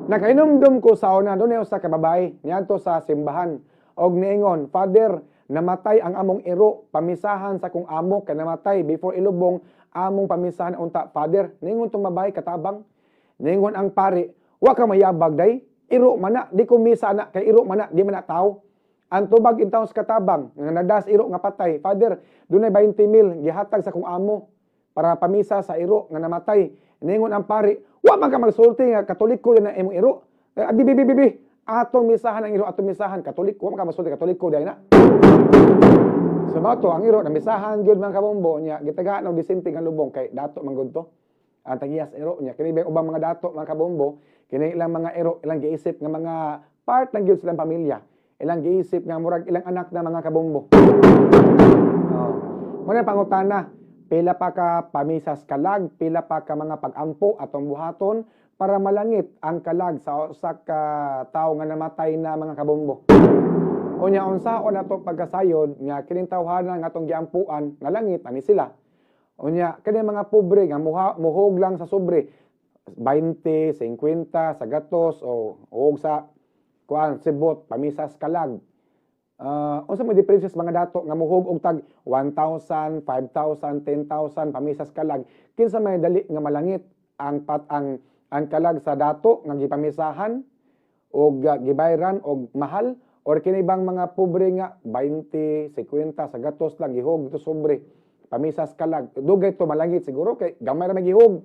Nakainumdum ko sa una, doon sa kababae, niadto sa simbahan. Og niingon, "Father, namatay ang among iro, pamisahan sa kong amo kay namatay before ilubong, among pamisahan unta, Father." Niingon tong babae katabang. Niingon ang pari, "Wa ka mayabag day, iro man na, di ko misa na, kay iro man na, di man na tao." Ang tubag intawon sa katabang, nga nadas iro nga patay, "Father, dunay 20 mil, gihatag sa kong amo para pamisa sa iro nga namatay." Ningon ang pari, "Wa man ka magsulti nga Katoliko na imong iro. Eh, abi, bi, bi, bi, bi. Atong misahan ang iro, atong misahan, Katoliko, wa man ka magsulti, Katoliko dahil na." So mao to, ang iro, namisahan gyud, mga kabombo, niya, gitagaan og disente nga lubong kay dato man gud to. Ang tagiyas iro niya, kini ba ubang mga dato, mga kabombo, kini ilang mga iro, ilang giisip nga mga part lang gyud silang pamilya. Ilang giisip nga murag ilang anak na, mga kabombo. Oh. Muna pangutana, pila pa ka pamisas kalag, pila pa ka mga pag-ampo atong buhaton para malangit ang kalag sa usa ka tawo nga namatay na, mga kabombo? Unya unsaon nato pagkasayod nga kining tawhana nga atong giampuan nalangit ani sila? Unya kini mga pobre nga muha, muhog lang sa sobre 20, 50, sa gatos o og sa kuan sibot pamisas kalag. Unsa may diferensya sa mga dato nga muhog og tag 1,000, 5,000, 10,000 pamisas kalag? Kinsa may dali nga malangit ang pat ang kalag, sa dato nga gipamisahan og gibayran og mahal or kini bang mga pobre nga 20, 50 sa gatos lang gihog dito sobre pamisas kalag? Dugay to malangit siguro kay gamay ra magihog.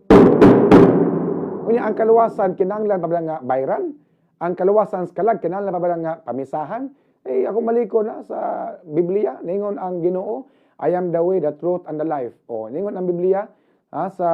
Unya ang kaluwasan kinahanglan pa ba nga bayran? Ang kaluwasan sa kalag kinahanglan pa ba nga pamisahan? Eh ako maliko na sa Biblia, ningon ang Ginoo, "I am the way, the truth and the life." O ningon ang Biblia ha, sa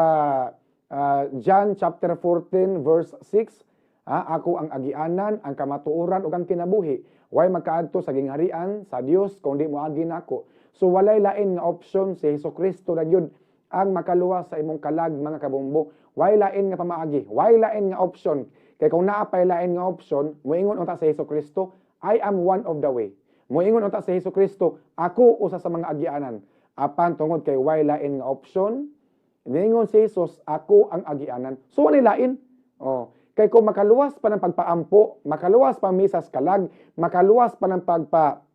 John chapter 14 verse 6, ha, "Ako ang agianan, ang kamatuoran ug ang kinabuhi. Way magkaadto sa gingharian sa Dios kung di moagi nako." So walay lain nga option, si Hesus Kristo ra gyud ang makaluwas sa imong kalag, mga kabombo. Way lain nga pamaagi, way lain nga option. Kay kung naa pay lain nga option, moingon unta si Hesus Kristo, "I am one of the way." Moingon unta si Hesus Kristo, "Ako usa sa mga agianan." Apan tungod kay way lain nga option, ningon si Jesus, "Ako ang agianan." So walay lain. Oh, kay kung makaluwas pa ng pagpaampo, makaluwas pa misas kalag, makaluwas pa ng pagpa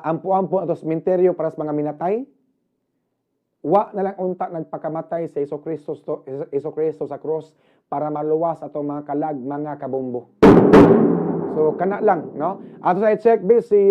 ampo-ampo ato sementeryo para sa mga minatay, wa na lang unta nagpakamatay si Hesus Kristo Hesus Kristo sa cross para maluwas atong mga kalag, mga kabombo. So kana lang, no? Ato sa i-check bi si